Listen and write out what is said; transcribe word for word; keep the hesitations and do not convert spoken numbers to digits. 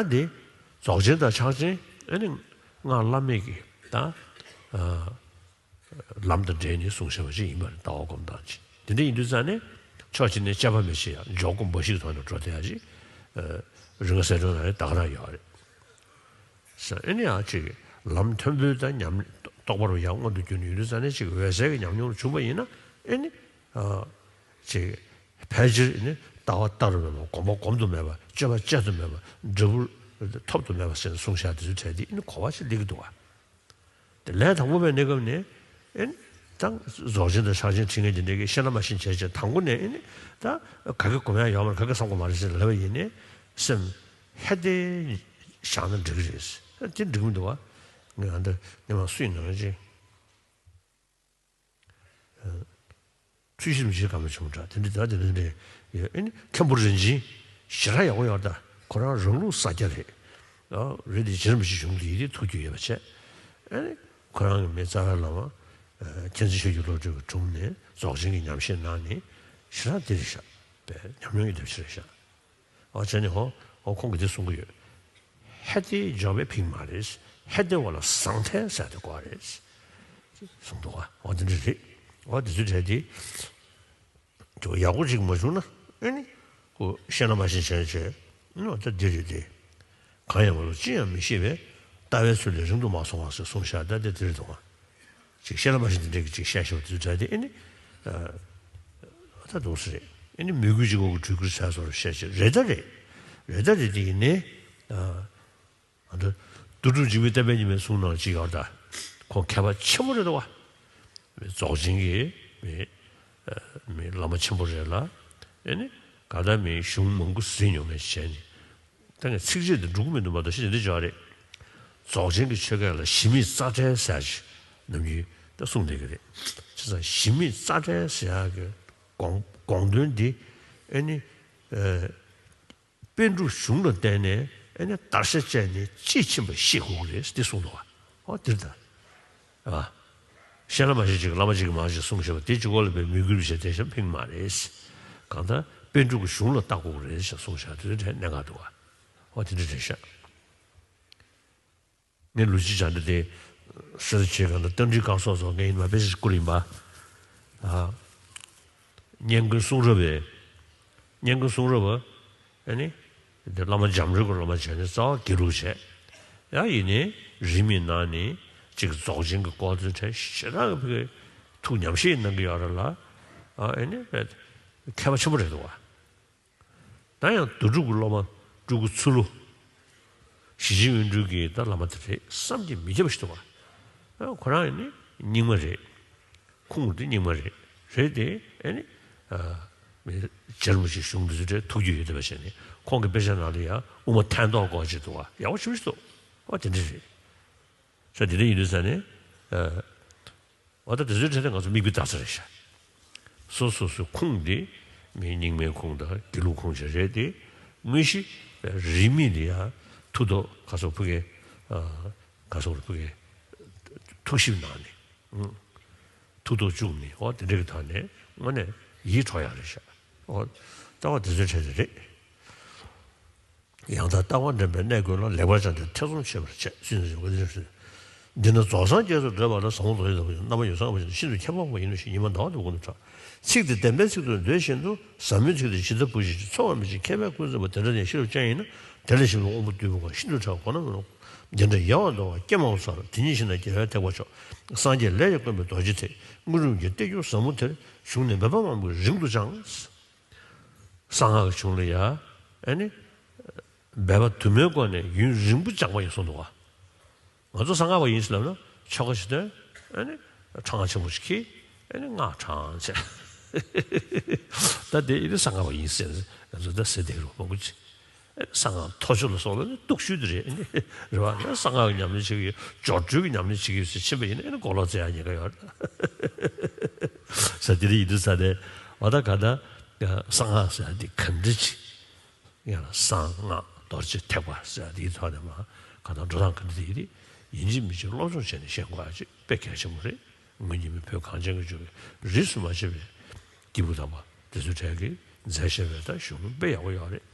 ད་འདི་རྫོགས་ཆེན་དང་ཕྱག་ཆེན་ཨ་ནི་སྔགས་བླ་མེད་ཀྱི་ད་ཨ་ལམ་དང་འབྲེལ་ནས་གསུངས་བཞག་པ་ཅིག་ཡིན་པ་རེད། ལྟ་བ་སྒོམ་སྟངས་ཅིག་དེ་འདྲ་ཡིན་དུས་ཙང་ནས་ཕྱོགས་གཅིག་ནས་དཔྱད་པ་མི་བྱེད་ཡ་འཇོག་སྒོམ་འབའ་ཞིག་གི་ཐོག་ནས་འགྲོ་བསྡད་ཡ་ཅིག་ཨ་རིག་དངོས་གསལ་སྒྲོན་ནང་ལ་ད་ག་རང་ཡོད་རེད། ས་ཨེ་ནི་ཡང་ཅིག་ལམ་མཐོན་པོའི་ད་ཉམས་རྟོགས་པ་རུ་ཡང་མངོན་དུ་གྱུར་ནས་ཡོད་དུས་ཙང་ནས་ཅིག་འོད་གསལ་གྱི་ཉམས་མྱོང་རུ་བྱུང་བ་ཡིན་ན་ཨེ་ནི་ཨ་ཅིག་ཕལ་ཆེར་ཨེ་ནི་ལྟ་བ་ལྟ་རུ་མེད་པ། སྒོམ་པ་སྒོམ་དུ་མེད་པ། སྤྱོད་པ་སྤྱད་དུ་མེད་པ། འབྲས་བུ་ཐོབ་ཏུ་མེད་པ་ཟེར་ནས་གསུངས་བཞག་དེ་ཚོའི་གྲས་དེ་ཨེ་ནི་གོ་བ་ཞིག་སླེབས་ཀྱི་འདུག་བ། དེ་ལས་དང་པོ་པའི་གནས་སྐབས་ནས་ཨེ་ནི་ད་རྫོགས་ཆེན་དང་ཕྱག་ཆེན་ཁྲིད་མཁན་དེ་འདྲས་ཀྱིས་ཤེས་ན་མ་ཤེས་བྱས་བྱས་དང་པོ་ནས་ཨེ་ནི་ད་ག་གེ་སྒོམ་ཡ་ཡོད་མ་རེད། ག་གེ་བསམ་དགོས་མ་རེད་ཟེར་ལབ་པ་ཡིན་ནའི་སེམས་ཧད་དེ་བཞག་ན་འགྲིག་གི་རེད། དེ་འགྲིག་མི་འདུག་བ། ངས་ཨ་འདི་ངས་མ་སུ་ཡིན་ནམ་ཅིག་ཚུལ་ཤིང་མི་ཤེས་ག་མེད་བྱུང་འདྲ། དེ་འདྲ་ད་དེ་འདྲ་ཡོད། ཨེ་ནི་མཁན་པོ་རིན་ཆེན་ཞེ་དྲག་ཡག་པོ་ཡོད་ད། ཁོ་རང་རང་ལུགས་ས་སྐྱ་རེད། ཨ་རེད་དེ་རྗེ་རིན་པོ་ཆེ་གཞུང་དུ་ཡིད་དེ་ཐུགས་རྒྱུས་ཡོད་པ་བྱས། ཨེ་ནི་ཁོ་རང་གི་མི་རྩ་བའི་བླ་མ་མཁྱེན་བརྩེ་ཆོས་ཀྱི་བློ་གྲོས་ཀྱི་དྲུང་ནས་རྫོགས་ཆེན་གྱི་ཉམས་བཞེས་གནང་ནས་ཞེ་དྲག་དེ་རེད་ཤག་པས་ཉམས་མྱོང་ཡོད་དེ་ཞེ་རེད་ཤག་ཨོ་བྱས་ནས་ཧོ་ཨོ་ཁོང་གིས་དེ་གསུང་གི་ཡོད། ཧད་དེ་འཇོག་པའི་ཕིང་མ་རེད། ཧད་དེ་བ་ལ་ཟང་ཐལ་ཟེར་དེ་དགོས་རེད། གསུང་འདུག་བ། ཨོ་དེ་འདྲ་རེད། ཨོ་དེ་ཚོའི་གྲས་དེ་ཡག་པོ་ཅིག་མ་བྱུང་ན་ཨེ་ནི་ཁོ་ཤེས་ན་མ་ཤེས་བྱས་བྱས་ཨོ་ད་འདི་རེད་དེ། གང་ཡང་མ་རུ་ཅི་ཡང་མི་ཤེས་པས་ལྟ་བའི་ཚུལ་ལས་རིང་དུ་མ་སོང་བ་ཟེར་གསུངས་བཞག་ད་དེ་དེ་རེད་འདུག་བ། ཅིག་ཤེས་ན་མ་ཤེས་དེ་འདྲས་ཀྱི་ཅིག་བཤད་ཤོག་དེ་ཚོ་དྲན་ཏེ་ཨེ་ནི། ད་འདུག་སེ་རེད། ཨེ་ནི་མོས་གུས་ཀྱི་སྒོ་གི་སྤྲུལ་སྐུར་ཟེར་སོགས་བཤད་ཅིག་རེད་ད་རེད། རེད་ད་རེད་དེ་ཡིན་ནའི། ཨ་ད་རྡོ་གྲུབ་འཇིགས་མེད་བསྟན་པའི་ཉི་མའི་གསུང་ནང་ཅིག་ཡོད་ད། ཁོང་མཁས་པ་ཆེན་པོ་རེད་འདུག་བ། རྫོགས་ཆེན་གྱི་མི་མི་བླ་མ་ཆེན་པོ་རེད་ལ། ཨེ་ནི་ག་ད་མི་གཞུང་མང་པོ་གཟིགས་མྱོང་མེད་བྱས་ནས། ད་ངས་ཚིགས་བཅད་དེ་འགྲོ་གི་མི་འདུག་མ་གཏོགས་ཤེས་ནི་འདི་ཅོག་རེད། རྫོགས་ཆེན་གྱི་ཆོས་སྐད་ལ་གཞི་མེད་རྩ་བྲལ་ཟེར་ཞིག་ནམ་རྒྱུན་ད་གསུངས་བསྡད་ཀྱི་རེད། བྱས་ཙང་གཞི་མེད་རྩ་བྲལ་ཟེར་ཡག་གི་དགོངས་དགོངས་དོན་འདི་ཨེ་ནི་ཨེ་པཎ་གྲུབ་གཞུང་ལ་བརྟེན་ནས་ཨེ་ནི་བརྡར་ཤ་བཅད་ནས་དཔྱིས་ཕྱིན་པ་ཤེས་དགོས་ཀྱི་རེད་འདི་གསུངས་འདུག་བ། ཨོ་འདིར་ད། ཨ། ཤེས་ན་མ་ཤེས་ཅིག་བླ་མ་ཅིག་གིས་མང་ཞིག་གསུངས་བཞག་པ་དེ་གཅིག་པོ་ལ་བའི་མོས་གུས་རུ་བྱས་དེ་བཞིན་ཕིང་མ་རེད། གང་ལྟར་པཎ་གྲུབ་ཀྱི་གཞུང་ལ་བལྟ་དགོས་ཀྱི་རེད་ཞེས་གསུངས་བཞག་དེ་ཚོའི་གྲས་གནད་འགག་འདུག་བ། ཨོ་དེ་འདྲ་རེད་ཤག་ངས་ལོ་གཅིག་བྱ་འདི་དེ་སེར་བྱེས་གང་ལྟར་རྟ་མགྲིན་བཀའ་སོགས་སོགས་ངས་ཡིན་མ་དཔེ་ཞིག་བསྐུར་ཡིན་པ། ཨ། སྙན་ཀུན་གསུང་རབ་པའི། སྙན་ཀུན་གསུང་རབ་པ། ཨ་ནི། འདི་བླ་མ་འཇམ་རིན་པོ་བླ་མ་བྱས་ནས་རྩ་བ་དགེ་ལུགས་བྱས། ཡང་ཡིན་ནའི་རིས་མེད་ནང་ནས་ཅིག་རྫོགས་ཆེན་གྱི་སྐོར་དེ་འཕྲལ་ཞེ་དྲག་གི་ཕ་གི་ཐུགས་ཉམས་བཞེས་གནང་གི་ཡོད་རེད་ལ། ཨ་ཨ་ནི་དཔེ་མཁས་པ་ཆེན་པོ་རེད་འདུག་བ། ད་ཡང་རྡོ་གྲུབ་ཀྱི་སློབ་མ་སྤྲུལ་སྐུ་ཚུ་ལུ། ཞི་བྱེད་དབོན་སྤྲུལ་གྱི་ད་བླ་མ་དེ་རེད་བསམ་གྱིས་མི་ཁྱབ་པ་ཞིག་འདུག་བ། ཨ་ཁོ་རང་ཡིན་ནི་རྙིང་མ་རེད། ཁུངས་དེ་རྙིང་མ་རེད། རེད་དེ་ཨེ་ནི། ཨ་མི་རྗེ་རིན་པོ་ཆེ་གཞུང་འདི་ཚོ་གྲས་ཐུགས་རྒྱུས་ཡོད་བསྡད་པ་བྱས་ནས་ཁོང་གི་དཔེ་ཆ་ནང་ལ་ཡང་དབུ་མ་ཐལ་མདོག་སྐོར་ཅིག་འདུག་བ། ཡག་པོ་ཞེ་པོ་ཞིག་འདུག་ཨོ་དེ་འདྲ་རེད། ས་དེ་འདྲ་ཡིན་དུས་ས་ནས། ཨ་ཨོ་ད་དེ་ཚོའི་གྲས་དེ་ང་ཚོ་མིག་དཔེ་ལྟ་ས་རེད་ཤག་སོ་སོ་སོའི་ཁུངས་དེ་མི་རྙིང་མའི་ཁུངས་དང་དགེ་ལུགས་ཁུངས་ཅིག་རེད་དེ། དངོས་གཞི་རིས་མེད་དེ་ཡང་མཐུ་སྟོབས་ག་སོགས་ཕུ་གེ་ཨ་ག་སོགས་ཕུ་གེ་ཐུགས་ཞིབ་གནང་ནས། མཐུ་སྟོབས་བཅུག་ནས་ཨོ་དེ་འདྲ་གི་ཐོག་ནས་དངོས་གནས་ཡིད་འཕྲོག་ཡག་རེད་ཤག་ཨོ་ལྟ་བ་དེ་ཚོའི་གྲས་དེ་རེད། ཡང་དག་ལྟ་བ་འདྲེན་པའི་གནས་ཀུན་ལ་ལེགས་པར་སྦྱངས་ཏེ་ཐེ་ཚོམ་ཆོད་པར་བྱེད་ཚུལ་འདི་ནི་རྫོགས་སངས་རྒྱས་སུ་བགྲོད་པ་ལ་ཟབ་མོ་རྫོགས་ཆེན་ཟབ་པོ་ཞིག་རྣམ་པ་ཡོད་ཚད་ལྔ་པོ་ཞིག་ཤིན་ཏུ་ཁྱད་པར་བ་ཡིན་ནོ་ཞེས་ཉི་མ་ཟླ་བ་འདི་ཀུན་ཏུ་གྲགས། ཚིག་དེ་བདེན་པའི་ཚིག་ཏུ་འདོད་བཞིན་དུ་ཟབ་མོའི་ཚིག་དེ་ཇི་ལྟར་བུ་ཞིག་ཅིག་ཚོར་བ་མི་བྱེད་མཁས་པའི་ཀུན་གསལ་བ་དེ་འདྲ་ནས་ཤེས་རབ་ཅན་ཡིན་ན་དེ་ལ་ཞིབ་ཏུ་དབང་པོ་བསྡུས་པ་གང་ཤིན་ཏུ་ཕྲ་བ་གོ་ན་མི་རུང་། འདི་འདྲ་ཡལ་བར་འདོར་བ་སྐྱེ་མང་པོ་བསགས་དེ་ཉིད་ཤེས་ན་རྒྱལ་བའི་ཐེག་པ་མཆོག་སངས་རྒྱས་ལས་ཀྱིས་དཀོན་པའི་རྡོ་རྗེ་ཐེག་དངོས་གྲུབ་ཀྱི་སྟེགས་གྱུར་ཟབ་མོ་དེར་ཞུགས་ནས་འབད་པ་མང་པོས་རིང་དུ་སྦྱངས། གསང་སྔགས་ཀྱི་གཞུང་ལ་ཡ། ཨ་ནི། འབད་པ་དུ་མའི་སྒོ་ནས་ཡུན་རིང་པོ་སྦྱངས་པ་ཡིན་གསུངས་འདུག་བ། ང་ཚོ་གསང་སྔགས་པ་ཡིན་ཟེར་ལབ་ན་ཆོ་ག་ཞིག་འདོན། ཨ་ནི། ཁྲང་ཆེན་པོ་ཞིག་གིས། ཨ་ནི་སྔགས་ཕྲང་བྱས། ད་དེ་ཡིན་ན་གསང་སྔགས་པ་ཡིན་ཟེར་ང་ཚོ་ད་ཟེར་བསྡད་རོགས་མང་པོ་ཅིག་གསང་སྔགས་མཐོ་ཤོས་ལ་སོང་ན་ནི་གཏུག་ཤུལ་དེ་རེད། ཨ་ནི། རེད་བ། གསང་སྔགས་ཀྱི་ཉམས་ལེན་བྱེད་ཀྱི་ཡོད། སྦྱོར་སྒྲོལ་གྱི་ཉམས་ལེན་བྱེད་ཀྱི་ཡོད་ཟེར་ཕྱིན་པ་ཡིན་ན་ཨ་ནི་གོ་ལོག་བཙལ་ཡག་ཉེན་ཁ་ཡོད་རེད། ས་དེ་རིང་ཡིན་དུས་ས་དེ། འོ་ད་ག་ད། གསང་སྔགས་ཟེར་ཡ་དེ་ག་འདྲ་ཅིག་ཡང་ན་གསང་སྔགས་རྡོ་རྗེ་ཐེག་པ་ཟེར་ཡ་དེའི་ཐོག་ནས་མ་ག་ད་འགྲོ་སྟངས་ག་འདྲ་དེ་ཡིན་དེ། ཡིན་གཅིག་མིན་གཅིག་སློབ་སྦྱོང་བྱས་ནས་ཤེས་དགོས་ཡ་ཅིག་དཔེ་གལ་ཆེན་པོ་རེད། ངོས་གཉིས་མི་བོད་གངས་ཅན་གྱི་ལྗོངས་ཀྱི་རིས་སུ་མ་ཆད་པའི་སྐྱེས་བུ་དམ་པ་དེ་ཚོའི་གྲས་ཀྱིས་མཛད་བཞག་པའི་ད་གཞུང་དཔེ་ཡག་པོ་ཡོད་རེད།